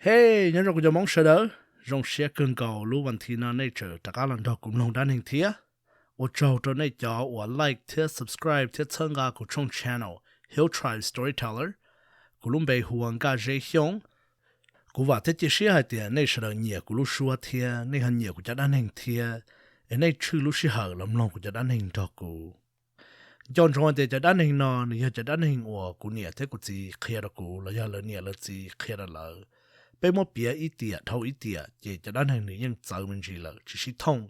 Hey, nyob zoo kuv cov Hmoob sawv daws, zoo siab kawg nkaus lub vas thiv no nej tseem rov qab los nrog kuv mloog dab neeg thiab. Ua tsaug rau nej cov uas like thiab subscribe thiab txhawb nqa kuv tshooj channel Hill Tribe Storyteller. Kuv lub npe hu ua Nkaj Zeb Xyooj. Kuv vam thiab cia siab hais tias nej sawv daws nyiam kuv lub suab thiab nej ho nyiam kuv cov dab neeg thiab, es nej tshwj lub sij hawm los mloog kuv cov dab neeg nrog kuv. Nco ntsoov hais tias cov dab neeg no nws yog cov dab neeg uas kuv niam thiab kuv txiv qhia rau kuv los yog lawv niam lawv txiv qhia rau lawv. Peb muab piav ib tiam dhau ib tiam ces cov dab neeg nws yeej txawv me ntsis lawm tsis sib thooj.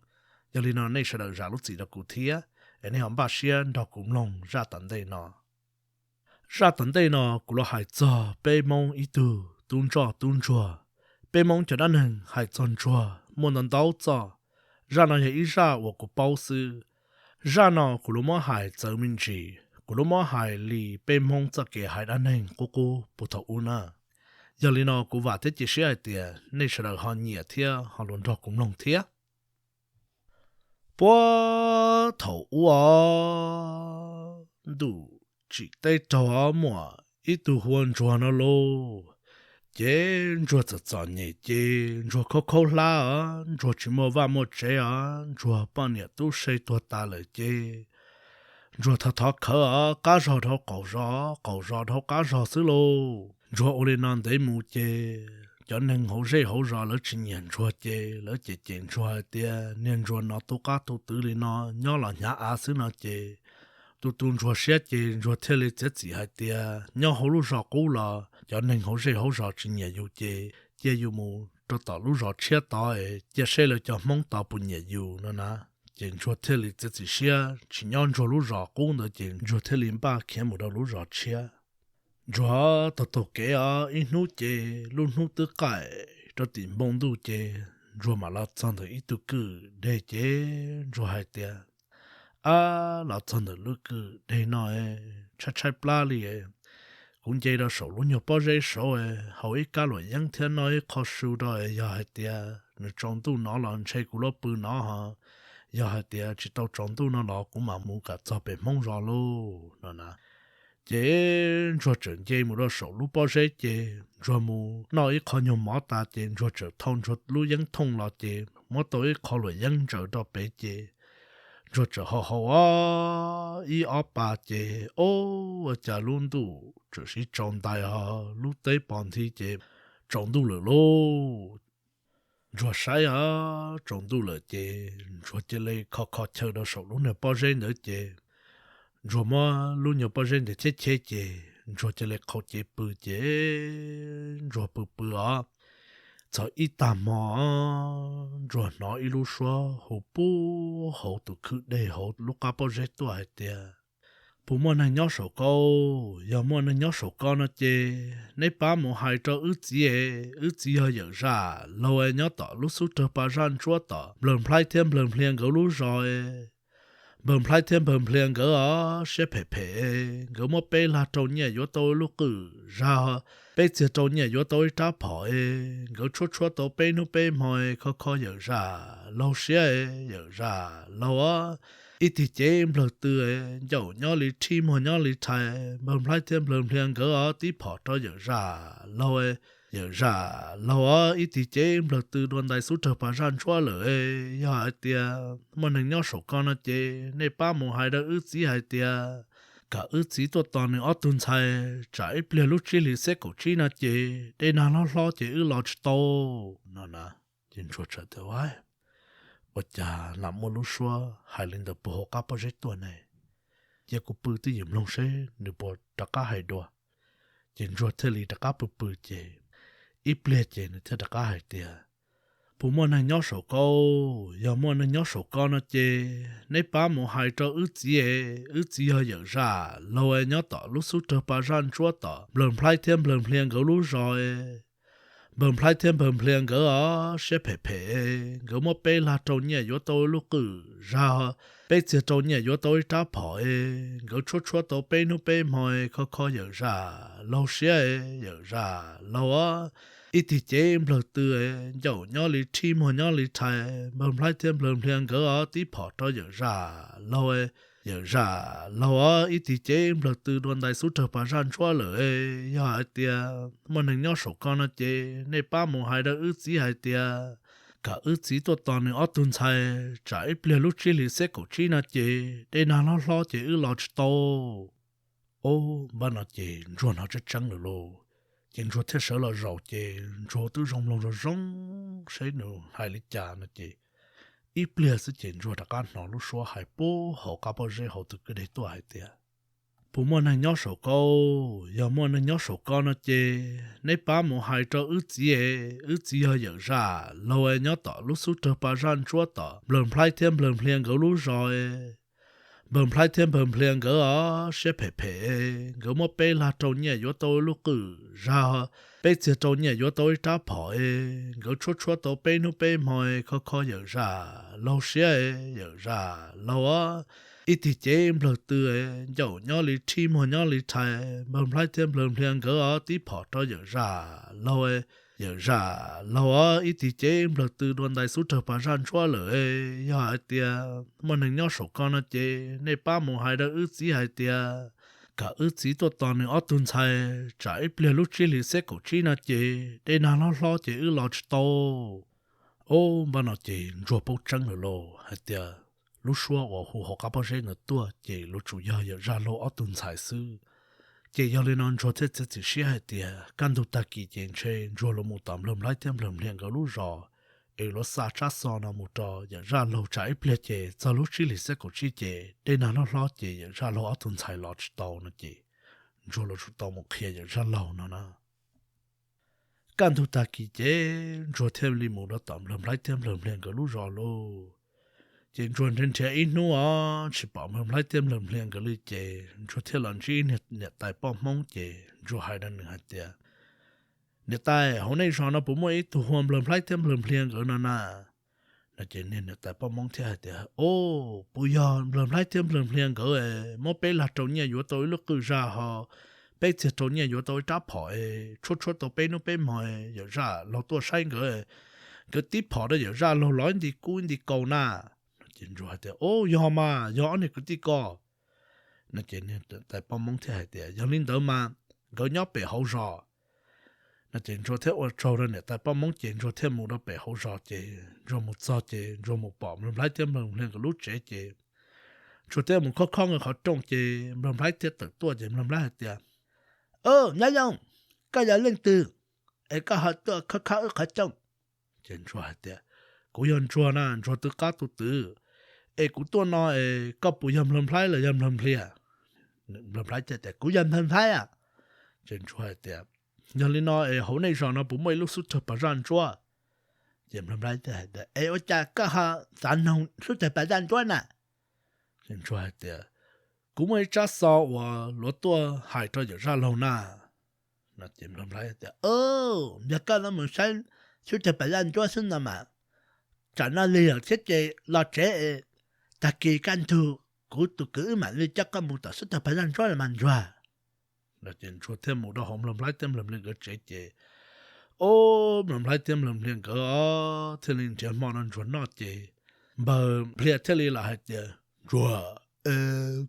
Yog li no nej sawv daws zam lub txim rau kuv thiab, es nej ho npaj siab nrog kuv mloog zaj tom ntej no. Zaj tom ntej no kuv los hais txog peb Hmoob ib tug tub ntsoj tub ntsuag. Peb Hmoob cov dab neeg hais txog ntsuag muaj ntau ntau txoj. Zaj no yog ib zaj uas kuv paub xwb. Zaj no kuv lub muab hais txawv me ntsis, kuv lub muab hais li peb Hmoob txoj kev hais dab neeg qub qub puag thaum ub na. Yog li no kuv vam thiab cia siab hais tias nej sawv daws ho nyiam thiab ho los nrog kuv mloog thiab. Puag thaum ub os, ntuj tsim teb raug os, muaj ib tug hu ua Ntsuag no lauj. Ces Ntsuag txom txom nyem ces Ntsuag khaub khaub hlab os, Ntsuag tsis muaj vaj muaj tsev os, Ntsuag poj niam tub se tuag tas lawm ces Ntsuag thov thov khawv os, qab zog dhau qaum zos, qaum zos dhau qab zog xwb lauj. Ntsuag ua li no ntev mus ces cov neeg hauv zej hauv zos lawv tsis nyiam Ntsuag ces lawv cem cem Ntsuag hais tias niag Ntsuag no tu qab tu twv li no, nyob los hnyav av xwb no ces tu tu Ntsuag siab ces Ntsuag thiaj li txiav txim hais tias nyob hauv lub zos qub los cov neeg hauv zej hauv zos tsis nyiam yus ces cia yus mus rau tom lub zos tshiab tod es cia seb lawv cov Hmoob tod puas nyiam yus no na. Ces Ntsuag thiaj li txiav txim siab tsis nyob Ntsuag lub zos qub ntawd ces Ntsuag thiaj li npaj khiav mus rau lub zos tshiab. Ntsuag taug taug kev os, ib hnub ces lub hnub twb qaij rau tim npoo ntuj ces Ntsuag mam los txog ntawm ib tug kwj deg ces Ntsuag hais tias, ab, los txog ntawm lub kwj deg no tshaib tshaib plab li. Kuv nce rau saum lub nyuag pob zeb saud haus ib kab luam yeeb thiab noj ib qho su rau, yog hais tias nws tsaus ntuj no los ntshe kuv lub pw no ho, yog hais tias tsis tau tsaus ntuj no los kuv mam mus kom txog pem Hmoob zos lauj no na. Ces Ntsuag txawm nce mus rau saum lub pob zeb ces Ntsuag mus noj ib qho nyuag mov tas ces Ntsuag txawm thau Ntsuag lub yeeb thooj los ces muab tau ib qho luam yeeb ntsaws rau pem ces Ntsuag txawm haus haus ib ob pas ces, ob, ua cas lub ntuj txawm sib tsaus ntais os, lub teb pos nthi ces tsaus ntuj lawm lauj. Ntsuag saib os, tsaus ntuj lawm ces Ntsuag cia li kho kho chaw rau saum lub nyuag pob zeb ntawd ces Ntsuag muab lub nyuag pob zeb ntawd cheb cheb ces Ntsuag cia li qhau cev pw ces Ntsuag pw pw os. Txog ib tag hmo Ntsuag hnov ib lub suab hu puag hauv tus khwj deg hauv lub qab pob zeb tuaj hais tias, puas muaj neeg nyob saum ko? Yog muaj neeg nyob saum ko no ces neb pab mus hais rau wb txiv es, wb txiv yog Yawm Zaj Laug es nyob tom lub xub rawg pas zaj ntsuab tom Nplawg Nplhaib thiab Nplawg Nplhia nkawd lub zos es. Nplawg Nplhaib thiab Nplawg Nplhia nkawd os siab phem phem es, nkawd muab peb lag rau nyiaj yuav tau ib lub qwj zag, peb txiag rau nyiaj yuav tau ib rab phom es, nkawd tshuab tshuab tau peb hnub peb hmo es, kho kho Yawm Zaj Laug siab es, Yawm Zaj Laug os. Ib tig cev nplawg tw es, ncaum nyob li rhij muag nyob li rhais, Nplawg Nplhaib thiab Nplawg Nplhia nkawd os tib phom rau Yawm Zaj Laug es, Yawm Zaj Laug os. Ib tig cev nplawg tw dua ntais xub rawg pas zaj ntsuab lawm es, yog hais tias muaj neeg nyob saum ko no ces nej pab mus hais rau wb txiv hais tias kom wb txiv tuaj tos nws ob tug ntxhais, tsam ib pliag lub tsib hlis xiab kaum tsib no ces dej nag hlob hlob ces wb los tsis tau no na. Ces Ntsuag txawm tias, ua cas lam muaj lub suab hais li ntawd puag hauv qab pob zeb tuaj ne? Cia kuv pw twj ywm mloog seb nws puas rov qab hais dua. Ces Ntsuag thiaj li rov qab pw pw ces ib pliag ces nws thiaj rov qab hais tias, puas muaj neeg nyob saum ko? Yog muaj neeg nyob saum ko no ces neb pab mus hais rau wb txiv es, wb txiv yog Yawm Zaj Laug es nyob tom lub xub rawg pas zaj ntsuab tom Nplawg Nplhaib thiab Nplawg Nplhia nkawd lub zos es. Nplawg Nplhaib thiab Nplawg Nplhia nkawd os siab phem phem es, nkawd muab peb lag rau nyiaj yuav tau ib lub qwj zag, peb txiag rau nyiaj yuav tau ib rab phom es, nkawd tshuab tshuab tau peb hnub peb hmo es, kho kho Yawm Zaj Laug siab es, Yawm Zaj Laug os. Ib tig cev nplawg tw es, ncaum nyob li rhij muag nyob li rhais, Nplawg Nplhaib thiab Nplawg Nplhia nkawd os tib phom rau Yawm Zaj Laug es, Yawm zam laug, ib tig ces nplawg tw dua ntais xub rag pas zaj ntsuab lawm. Yog hais tias muaj neeg nyob saum ko no ces nej pab mus hais rau wb txiv hais tias kom wb txiv tuaj tos nws ob tug ntxhais, tsam ib pliag lub tsib hlis xiab kaum tsib no ces dej nag hlob hlob ces wb los tsis tau. Ob npab no ces ntsuag hnov tseeb tseeb lawm lauj. Ces ntsuag thiaj sawv los zaum ces ntsuag twb zoo mloog zoo zoo saib nws hais li cas no ces ib pliag xwb ces ntsuag rov qab hnov lub suab hais puag hauv qab pob zeb hauv tus kwj deg tuaj hais tias, puas muaj neeg nyob saum ko? Yog muaj neeg nyob saum ko no ces neb pab mus hais rau wb txiv es, wb txiv yog yawm zam laug es nyob tom lub xub rag pas zaj ntsuab tom nplawg nplhaib thiab nplawg nplhia nkawd lub zos es. Nplawg nplhaib thiab nplawg nplhia nkawd os siab phem phem, nkawd muab peb lag rau nyiaj yuav tau ib lub qwj zag, peb txiag rau nyiaj yuav tau ib rab phom es, nkawd tshuab tshuab tau peb hnub peb hmo es, kho kho yawm zam laug siab es, yawm zam laug os. Ib tig ces nplawg tw es ncaum nyob li rhij muag nyob li rhais, nplawg nplhaib thiab nplawg nplhia nkawd os tib phom rau yawm zam laug es, yawm zam laug os. Ib tig ces nplawg tw dua ntais xub rag pas zaj ntsuab lawm es, yog hais tias muaj neeg nyob saum ko no ces nej pab mus hais rau wb txiv hais tias kom wb txiv tuaj tos nws ob tug ntxhais, tsam ib pliag lub tsib hlis xiab kaum tsib no ces dej nag hlob hlob ces wb los tsis tau. Ob npab no ces ntsuag paub tseeb lawm lauj hais tias lub suab uas hu hauv qab pob zeb ntawd tuaj ces yuav tsum yog yawm zaj laug ob tug ntxhais xwb. Ces yog li no ntsuag thiaj txiav txim siab hais tias kaj ntug tag kis ces ntshe ntsuag los mus tom nplawg nplhaib thiab nplawg nplhia nkawd lub zos es yuav xa tsab xov no mus rau yawm zaj laug tsam ib pliag ces txog lub tsib hlis xiab kaum tsib ces dej nag hlob hlob ces yawm zaj laug ob tug ntxhais los tsis tau no ces ntsuag yuav tsum tau mus qhia yawm zaj laug no na. Kaj ntug tag kis ces ntsuag thiaj li mus rau tom nplawg nplhaib thiab nplawg nplhia nkawd lub zos lauj. Ces ntsuag nrhiav nrhiav ib hnub os tsis pom nplawg nplhaib thiab nplawg nplhia nkawd li ces ntsuag thiaj los ntsib niam tais poj hmoob ces ntsuag hais rau nws hais tias, niam tais, hauv nej zos no puas muaj ib tug hu ua nplawg nplhaib thiab nplawg nplhia nkawd no na? No ces niam tais poj hmoob thiaj hais tias, o, puas yog nplawg nplhaib thiab nplawg nplhia nkawd es muab peb lag rau nyiaj yuav tau ib lub qwj zaj ho peb txiag rau nyiaj yuav tau ib rab phom es tshuab tshuab tau peb hnub peb hmo es yawm zaj laug tuaj saib nkawd, nkawd tib phom rau yawm zaj laug los ib nti kub ib nti kaus na? No ces ntsuag hais tias, o, yog mas, yog ob niag kwv tij ko. No ces niam tais poj hmoob thiaj hais tias, yog li ntawd mas nkawd nyob pem hauv zos. No ces ntsuag thiaj ua tsaug rau niam tais poj hmoob ces ntsuag thiaj mus rau pem hauv zos ces ntsuag mus txog ces ntsuag mus pom nplawg nplhaib thiab nplawg nplhia nkawd lub tsev ces ntsuag thiaj mus khob khob nkawd qhov rooj ces nplawg nplhaib thiaj tawm tuaj ces nplawg nplhaib hais tias, o, nyob zoo, koj yog leej twg es koj ho tuaj khob khob wb qhov rooj? Ces ntsuag hais tias, kuv yog ntsuag na, ntsuag tw qab tus twv, es kuv tuaj no es koj puas yog nplawg nplhaib los yog nplawg nplhia? Nplawg nplhaib thiaj tias, kuv yog nplawg nplhaib a. Ces ntsuag hais tias, yog li no es hauv nej zos no puas muaj ib lub xub rag pas zaj ntsuab? Ces nplawg nplhaib thiaj hais tias, es ua cas koj ho xav noog xub rag pas zaj ntsuab na? Ces ntsuag hais tias, kuv muaj ib tsab xov uas luav tuaj hais rau yawm zaj laug na. No ces nplawg nplhaib tias, o, yog koj no mus saib xub rag pas zaj ntsuab xwb no mas, tsam no lig lawm thiab ces los tsev, tag kis kaj ntug kuv tus kwv wb mam li coj koj mus tom xub rag pas zaj ntsuab los mas ntsuag. No ces ntsuag thiaj mus rau hauv nplawg nplhaib thiab nplawg nplhia nkawd tsev ces, o, nplawg nplhaib thiab nplawg nplhia nkawd thiaj li nrhiav hmo rau ntsuag noj ces nplawg nplhia thiaj li los hais tias, ntsuag,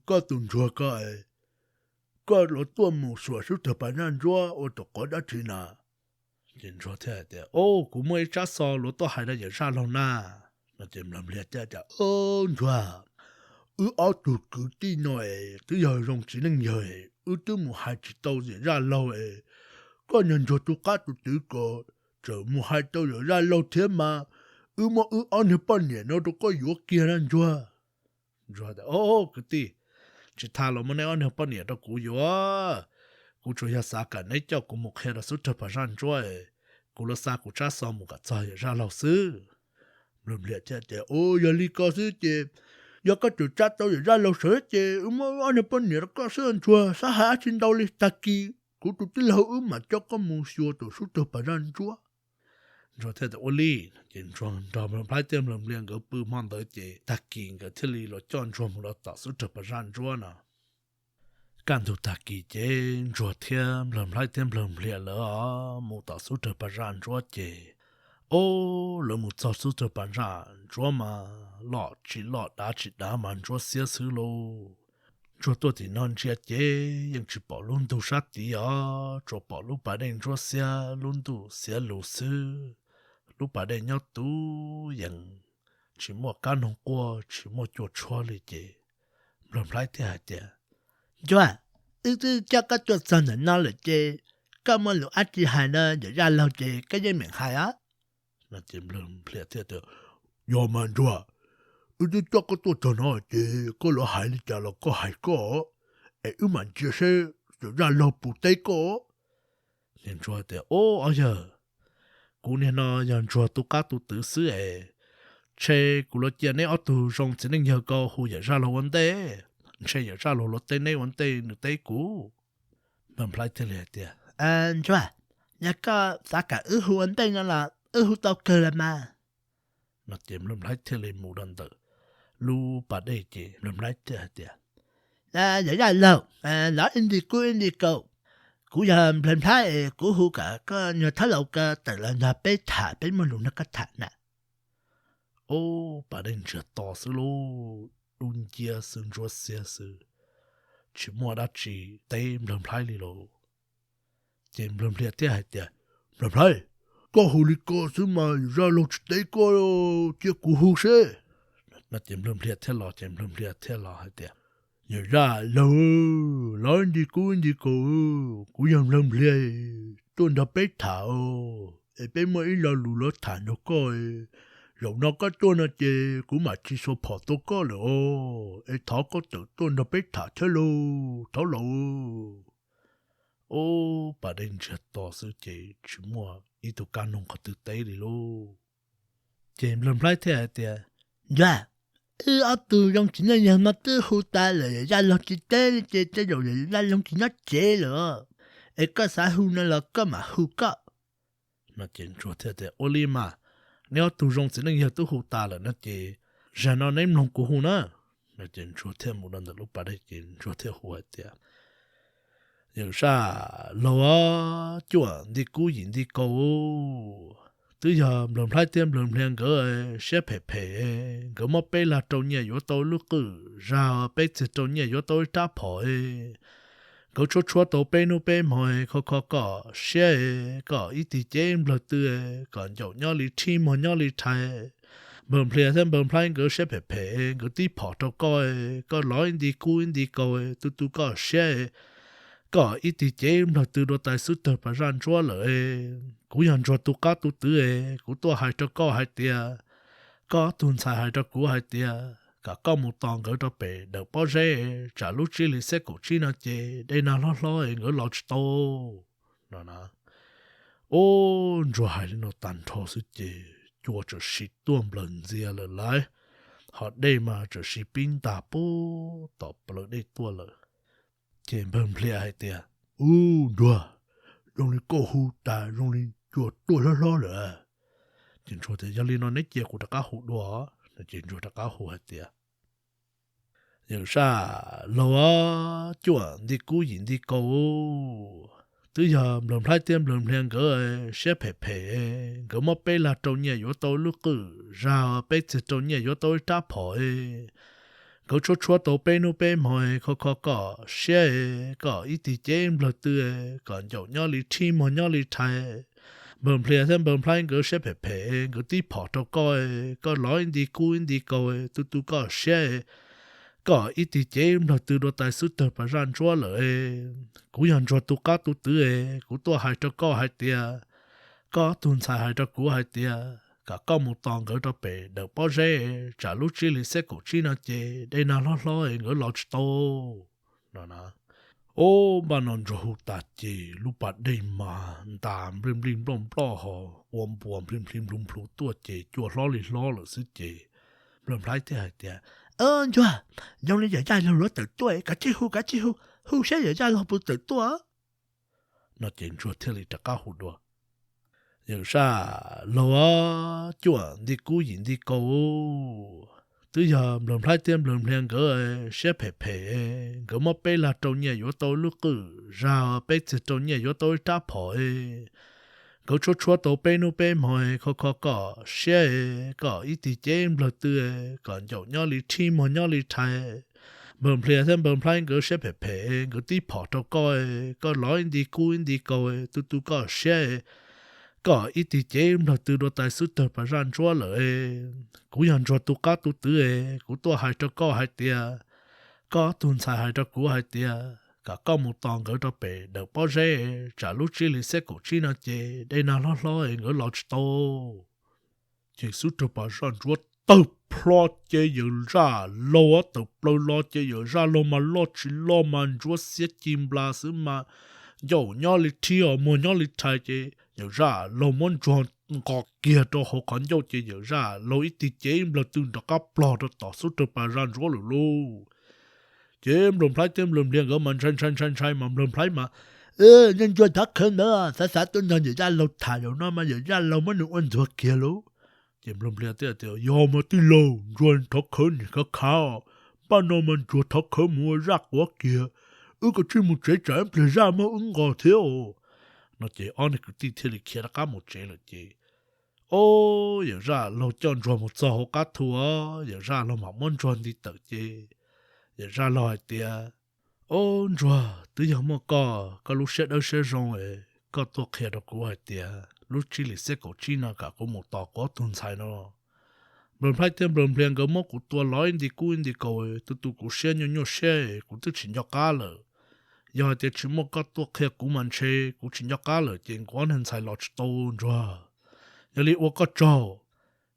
koj tus ntsuag ko, koj luav tuaj mus xuas xub rag pas zaj ntsuab ua tus quav dab tsi na? Ces ntsuag thiaj hais tias, o, kuv muaj ib tsab xov luav tuaj hais rau yawm zaj laug na. No ces nplawg nplhia thiaj tias, o, ntsuag, wb ob tug kwv tij no es twb yog zoo txiv neej yawg, wb twb mus hais tsis tau yawm zaj laug es, koj niag ntsuag tw qab tus twv ko txawm mus hais tau yawm zaj laug thiab mas, wb muab wb ob niag poj niam no rau koj yuav kiag na ntsuag. Ntsuag tias, o, kwv tij, tsis tas los muab neb ob niag poj niam rau kuv yuav, kuv tsuas yog xav kom neb coj kuv mus qhia rau xub rag pas zaj ntsuab, kuv luav xa kuv tsab xov mus kom txog yawm zaj laug xwb. Nplawg nplhia thiaj tias, o, yog li ko xwb ces, yog koj tseem tsa tau yawm zaj laug sawv ces wb muab wb ob niag poj niam rau koj xwb ntsuag, xav hais dab tsi ntau li, tag kis kuv tus tij laug wb mam coj koj mus xyuas tus xub rag pas zaj ntsuab. Ntsuag thiaj tias, ua li. Ces ntsuag nrog nplawg nplhaib thiab nplawg nplhia nkawd pw hmo ntawd ces tag kis nkawd thiaj li los coj ntsuag mus rau tom xub rag pas zaj ntsuab no. Kaj ntug tag kis ces ntsuag thiab nplawg nplhaib thiab nplawg nplhia lawv mus tom xub rag pas zaj ntsuab ces Ob, lawv mus txog xub tawg pas zaj ntsuav mas loj tsis loj dav tsis dav mas ntsuav xiab xwb lauj. Ntsuag tuaj tim no ntsia ces yeej tsis pom lub ntug sab tid os, tsuas pom lub pas dej ntsuab xiab lub ntuj xiav lus xwb. Lub pas dej nyob tus yees, tsis muaj kab noog quaj tsis muaj cua tshuab li ces Nplog Nplhaib thiaj hais tias, Ntsuag, wb twb coj koj tuaj txog ntawm no lawm ces koj muaj lus dab tsi hais no yawm zaj laug ces koj yeej meem hais os. Ces Nplog Nplhias thiaj tias, Yog mas Ntsuag, wb twb coj koj tuaj txog no ces koj lov hais li cas los koj hais koj, es wb mam ntsia seb yawm zaj laug puas teb koj. Ces Ntsuag tias, Ob, ob yawg, kuv niag no yog Ntsuag tu qab tu twv xwb es, ntshe kuv los cia neb ob tug zoo txiv neej yawg ko hu yawm zaj laug ua ntej, ntshe yawm zaj laug los teb neb ua ntej nws teb kuv. Nplog Nplhaib thiaj li hais tias, Ntsuag, yog koj xav kom wb hu ua ntej no los wb hu tau kawg los mas. No ces Nplog Nplhaib thiaj li mus rau ntawm lub pas dej ces Nplog Nplhaib thiaj hais tias, Yawm zaj laug, lov ib nti kub ib nti kaus, kuv yog Nplog Nplhaib es kuv hu kom koj nyuag thab laus ko tawm los nrog peb tham, peb muaj lus nrog koj tham na. Ob, pas dej ntsiag to xwb lauj, dub nciab xwb ntsuab xiab xwb, tsis muaj dab tsi teb Nplog Nplhaib li lauj. Ces Nplog Nplhias thiaj hais tias, Nplog Nplhaib, koj hu li ko xwb mas yawm zaj laug tsis teb koj, cia kuv hu seb. No ces Nplog Nplhias thiaj los ces Nplog Nplhias thiaj los hais tias, Yawm zaj laug, lov ib nti kub ib nti kaus, kuv yog Nplog Nplhias, tuaj nrog peb tham, es peb muaj ib lo lus los tham nrog koj. Zaum no koj tuaj no ces kuv mam tsis xuas phom tua koj lawm os, es thov koj tawm tuaj nrog peb tham thiab lauj, thov lauj. Ob, pas dej ntsiag to xwb ces tsis muaj ib tug kab noog qhov twg teb li lauj. Ces Nplog Nplhaib thiaj hais tias, Ntsuag, wb ob tug zoo txiv neej yawg no twb hu tas lawm, yawm zaj laug tsis teb li ces tej zaum yawm zaj laug tsis nyob tsev lawm, es koj xav hu no los koj mam hu koj. No ces Ntsuag thiaj tias, Ua li mas, neb ob tug zoo txiv neej yawg twb hu tas lawm no ces zag no neb mloog kuv hu na. No ces Ntsuag thiaj mus rau ntawm lub pas dej ces Ntsuag thiaj hu hais tias, Yawm zaj laug, cuaj nti kub yim nti kaus, twb yog Nplog Nplhaib thiab Nplog Nplhias nkawd siab phem phem, nkawd muab peb lag rau nyiaj yuav tau lub qwj zag, peb txiag rau nyiaj yuav tau ib rab phom. Nkawd tshuab tshuab tau peb hnub peb hmo, kho kho koj siab, koj ib tig cev nplawg tw, kom ncaum nyob li rhib muag nyob li rhais. Nplog Nplhias thiab Nplog Nplhaib nkawd siab phem phem, nkawd tib phom rau koj, koj lov ib nti kub ib nti kaus, tu tu koj siab, koj ib tig cev nplawg tw dua tais xub tawg pas zaj ntsuab lawm. Kuv yog Ntsuag tus qab tus twv, kuv tuaj hais rau koj hais tias, koj tus ntxhais hais rau kuv hais tias kom koj mus tos nkawd rau pem dawm pob zeb, tsam lub tsib hlis xiab kaum tsib no ces dej nag hlob hlob nkawd los tsis tau no na. Ub, Ntsuag hais li no tag nrho xwb ces cua txawm sim tuaj nplawm ntxias lawm lauj, ho dej mas txawm sim pib ntag pub tom plaws dej tuaj lawm. Ces Nplog Nplhias hais tias, Ub, Ntsuag, zoo li koj hu tas zoo li cua tuaj hlob hlob lawm. Ces Ntsuag tias, Yog li no neb cia kuv rov qab hu dua. Ces Ntsuag rov qab hu hais tias, Yawm zaj laug, cuaj nti kub yim nti kaus, twb yog Nplog Nplhaib thiab Nplog Nplhias nkawd siab phem phem, nkawd muab peb lag rau nyiaj yuav tau lub qwj zag, peb txiag rau nyiaj yuav tau ib rab phom. Nkawd tshuab tshuab tau peb hnub peb hmo, kho kho koj siab, koj ib tig cev nplawg tw, kom ncaum nyob li rhib muag nyob li rhais. Nplog Nplhias thiab Nplog Nplhaib nkawd siab phem phem, nkawd tib phom rau koj, koj lov ib nti kub ib nti kaus, tu tu koj siab, koj ib tig cev nplawg tw dua tais xub tawg pas zaj ntsuab lawm. Kuv yog Ntsuag tus qab tus twv, kuv tuaj hais rau koj hais tias, koj tus ntxhais hais rau kuv hais tias kom koj mus tos nkawd rau pem dawm pob zeb, tsam lub tsib hlis xiab kaum tsib no ces dej nag hlob hlob nkawd los tsis tau no na. Ub, npaj no Ntsuag hu tas ces lub pas dej mas ntas nplij nplij nploj nploj ho ua npuas nplij nplij nplug nplug tuaj ces cua hlob li hlob lawm xwb ces Nplog Nplhaib thiaj hais tias, Ntsuag, zoo li yawm zaj laug yuav tawm tuaj, koj tsij hu, koj tsij hu, hu saib yawm zaj laug puas tawm tuaj. No ces Ntsuag thiaj li rov qab hu dua, Yawm zaj laug, cuaj nti kub yim nti kaus, twb yog Nplog Nplhaib thiab Nplog Nplhias nkawd siab phem phem, nkawd muab peb lag rau nyiaj yuav tau lub qwj zag, peb txiag rau nyiaj yuav tau ib rab phom. Nkawd tshuab tshuab tau peb hnub peb hmo, kho kho koj siab, koj ib tig cev nplawg tw, kom ncaum nyob li rhib muag nyob li rhais. Npawg Nplias thiab Npawg Nplhaib nkawd siab phem phem, nkawd tib phom rau koj, koj los ib nti kub ib nti kaus, tu tu koj siab, koj ib tig cev nplawg tw dua tais xub tawg pas zaj ntsuab lawm. Kuv yog ntsuag tu qab tu twv, kuv tuaj hais rau koj hais tias, koj tus ntxhais hais rau kuv hais tias kom koj mus tos nkawd rau pem dawm pob zeb, tsam lub tsib hlis xiab kaum tsib no ces dej nag hlob hlob nkawd los tsis tau. Ces xub rag pas zaj ntsuab tawg plho, ces Yawm Zaj Laug tawm plaws los ces Yawm Zaj Laug mas loj tsis loj mas ntsuab xiab ci nplas xwb mas ncaum nyob li rhib os muag nyob li rhais, ces Yawm Zaj Laug muab ntsuag nqos kiag rau hauv qhov ncauj ces Yawm Zaj Laug ib tig cev ib nplawg tw rov qab plog rau tom xub rag pas zaj ntsuab lawm lauj. Ces Npawg Nplhaib thiab Npawg Nplias nkawd mas ntshai ntshai ntshai ntshai mas Npawg Nplhaib mas, nej ntsuag thov khawv ntawd, xav xav tuaj nrog Yawm Zaj Laug tham zaum no mas Yawm Zaj Laug muab nws ua ntxuag kiag lauj. Ces Npawg Nplias thiaj tias, yog mas tij laug, ntsuag thov khawv nim khav khav, npaj no mas ntsuag thov khawv mus ua zaj quav kiag, wb kav tsij mus tsev tsam ib pliag zaj muab wb nqos thiab os. No ces ob niag kwv tij thiaj li khiav rov qab mus tsev lawm ces, o, Yawm Zaj Laug coj ntsuag mus txog hauv qab thu os, Yawm Zaj Laug mam muab ntsuag nti tawm ces Yawm Zaj Laug hais tias, o, ntsuag, twb yog muaj koj, koj lub siab dawb siab zoo, koj tuaj qhia rau kuv hais tias lub tsib hlis xiab kaum tsib no kom kuv mus tos kuv ob tug ntxhais no. Npawg Nplhaib thiab Npawg Nplias nkawd muab kuv tua los ib nti kub ib nti kaus, tu tu kuv siab nyuaj nyuaj siab, kuv twb tsis nco qab lawm. Yog hais tias tsis muaj koj tuaj qhia kuv mas ntshe kuv tsis nco qab lawm ces kuv ob niag ntxhais los tsis tau ntsuag. Yog li ua koj tsaug.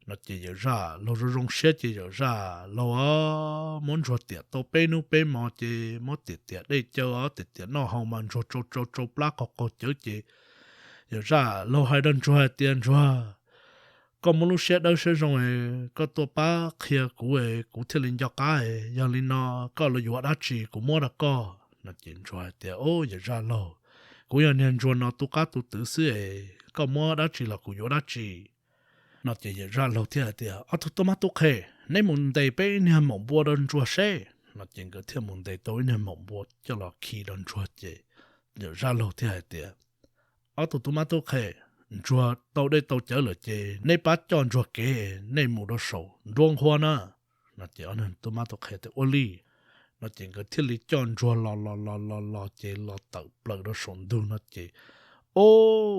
No ces Yawm Zaj Laug zoo zoo siab ces Yawm Zaj Laug muab ntsuag tiam tau peb hnub peb hmo ces muab tiam tiam dej cawv os, tiam tiam noj haus mas ntsuag tsau tsau tsau plab qaug qaug cawv ces Yawm Zaj Laug hais rau ntsuag hais tias, ntsuag, koj muaj lub siab dawb siab zoo, koj tuaj pab qhia kuv, kuv thiaj li nco qab. Yog li no koj los yuav dab tsi kuv muab rau koj. No ces ntsuag hais tias, o, Yawm Zaj Laug, kuv yog niag ntsuag no tu qab tu twv xwb, koj muab dab tsi los kuv yuav dab tsi. No ces Yawm Zaj Laug thiaj hais tias, ob tug tub mab tub qhe, neb mus ntes peb ib niag maum npua rau ntsuag seb. No ces nkawd thiaj mus ntes tau ib niag maum npua coj los khi rau ntsuag ces Yawm Zaj Laug thiaj hais tias, ob tug tub mab tub qhe, ntsuag tau dej tau cawv lawm ces neb pab coj ntsuag kev, nej mus rau saum nruab nqhuab na. No ces ob niag tub mab tub qhe tias ua li. No ces nkawd thiaj li coj ntsuag los los los los los ces los tawm plaws rau saum ntug no ces, o,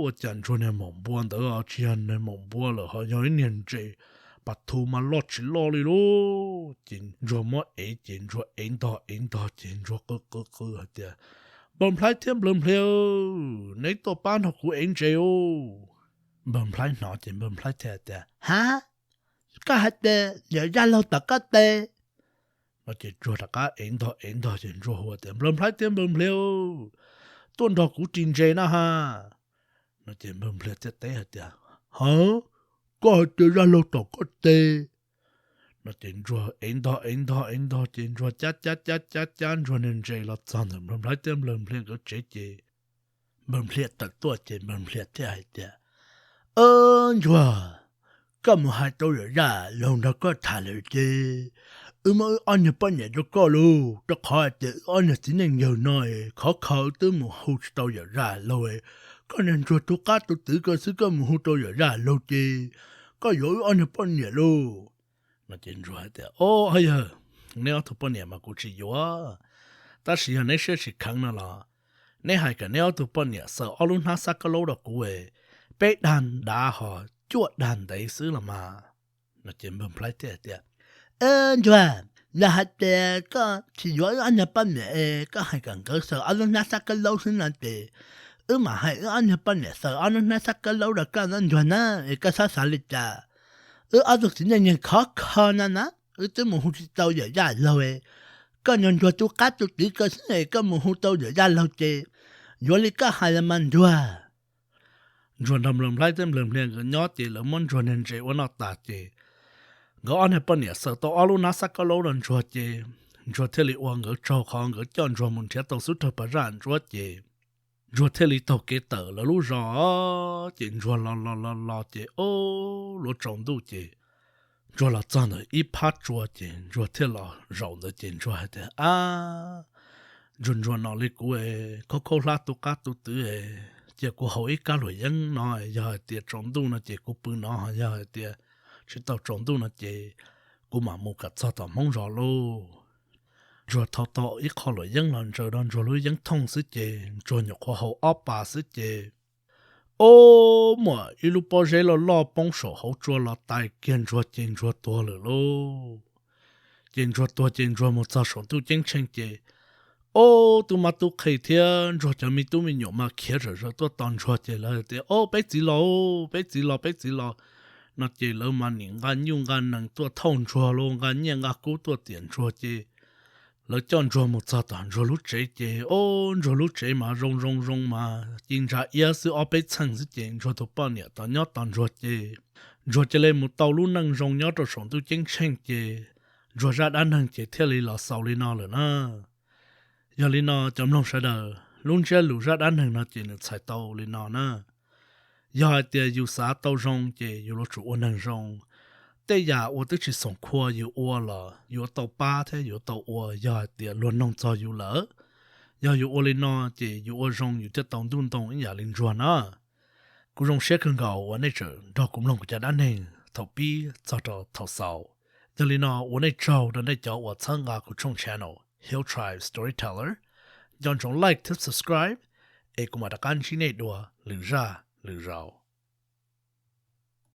ua cas ntsuag niag maum npua ntawd tsis yog niag maum npua lawm ho yog ib niag ntses pas thu mas loj tsis loj li lauj. Ces ntsuag muab ev ces ntsuag ev ntog ev ntog ces ntsuag qw qw qw hais tias, Npawg Nplhaib thiab Npawg Nplias, neb tuaj pab nrog kuv ev ntses os. Npawg Nplhaib hnov ces Npawg Nplhaib thiaj tias, ha, koj hais tias Yawm Zaj Laug tom koj tes? No ces ntsuag rov qab ev ntog ev ntog ces ntsuag hu tias, Npawg Nplhaib thiab Npawg Nplias, tuaj nrog kuv ris ntses na ha. No ces Npawg Nplias thiaj teb hais tias, ha, koj hais tias Zaj Laug tom koj tes? No ces ntsuag ev ntog ev ntog ev ntog ces ntsuag cab cab cab cab cab ntsuag niag ntses los txog ntawm Npawg Nplhaib thiab Npawg Nplias nkawd tsev ces Npawg Nplias tawm tuaj ces Npawg Nplias thiaj hais tias, ntsuag, koj mus hais tau Yawm Zaj Laug nrog koj tham lawm ces wb muab wb ob niag poj niam rau koj lauj, rau qhov hais tias wb ob niag txiv neej yawg no khov kho wb twb mus hu tsis tau Yawm Zaj Laug. Koj niag ntsuag tu qab tu twv koj xwb koj mus hu tau Yawm Zaj Laug ces koj yuav wb ob niag poj niam lauj. No ces ntsuag hais tias, o, yawg, neb ob tug poj niam mas kuv tsis yuav, tab sis yog neb siab tsis kheev no los neb hais kom neb ob tug poj niam xaws ob lub hnab xab kab laub rau kuv, peb dag ntav ho cuaj dag ntev xwb los mas. No ces Npawg Nplhaib thiaj tias, ntsuag, yog hais tias koj tsis yuav wb ob niag poj niam es koj hais kom nkawd xaws ob lub hnab xab kab laub xwb no ces wb mam hais wb ob niag poj niam xaws ob lub hnab xab kab laub rau koj ntag ntsuag na, es koj txhob xav li cas. Wb ob tug txiv neej niag khov kho no na, wb twb mus hu tsis tau Yawm Zaj Laug. Koj niag ntsuag tu qab tu twv koj xwb es koj mus hu tau Yawm Zaj Laug ces yuav li koj hais los mas ntsuag. Ntsuag nrog Npawg Nplhaib thiab Npawg Nplias nkawd nyob ces lawv muab ntsuag niag ntses ua noj tas ces nkawd ob niag poj niam xaws tau ob lub hnab xab kab laub rau ntsuag ces ntsuag thiaj li ua nkawd tsaug qhov nkawd coj ntsuag mus nrhiav tau xub rag pas zaj ntsuab ces ntsuag thiaj li taug kev tawm lawv lub zos. Ces ntsuag los los los los ces o, luav tsaus ntuj ces ntsuag los txog ntawm ib phab tsua ces ntsuag thiaj los zaum ntawd ces ntsuag hais tias, ab, ntsuag ntsuag no li kuv, khaub khaub hlab tu qab tu twv, cia kuv haus ib kab luam yeeb no, yog hais tias tsaus ntuj no ces kuv pw no, yog hais tias tsis tau tsaus ntuj no ces kuv mam mus kom txog tom Hmoob zos lauj. Ntsuag thau tau ib qho luam yeeb los ntsaws rau Ntsuag lub yeeb thooj xwb ces Ntsuag nyuam qhuav haus ob pas xwb ces, o, muaj ib lub pob zeb loj loj poob saum hauv tsua los tais kiag Ntsuag ces Ntsuag tuag lawm lauj. Ces Ntsuag tuag ces Ntsuag mus txog saum ntuj ceeb tsheej ces, o, tub mab tub qhe thiab Ntsuag cov me tub me nyuam mas khiav zom zaws tuaj tos Ntsuag ces lawv tias, o, peb txiv los, peb txiv los, peb txiv los no ces lawv mas nim nqa nyuj nqa nees tuaj thauj Ntsuag los nqa nyiaj nqa kub tuaj tiam Ntsuag ces lawv coj Ntsuag mus txog tom Ntsuag lub tsev ces, o, Ntsuag lub tsev mas zoo zoo zoo mas ci ntsa iab xwb ob peb txheej xwb ces Ntsuag tus poj niam tos nyob tos Ntsuag ces Ntsuag cia li mus tau lub neej zoo nyob rau saum ntuj ceeb tsheej ces Ntsuag zaj dab neeg ces thiaj li los xaus li no lawm na. Yog li no cov mloog sawv daws, lub ntsiab lus zaj dab neeg no ces nws txhais tau li no na. Yog hais tias yus xav tau zoo ces yus yuav tsum ua neeg zoo. Tej yam uas twb tsis xoom khua yus ua los yuav tau pab thiab yuav tau ua yog hais tias luag noog txog yus lawm. Yog yus ua li no ces yus ua zoo yus thiaj tau ntuj ntoo ib yam li Ntsuag na. Kuv zoo siab kawg nkaus uas nej tseem nrog kuv mloog kuv cov dab neeg thaum pib txog rau thaum xaus. Yog li no ua nej tsaug rau nej cov uas txhawb nqa kuv tshooj channel Hill Tribe Storyteller. Nco ntsoov like thiab subscribe es kuv mam rov qab ntsib nej dua lwm zaj lwm zaus.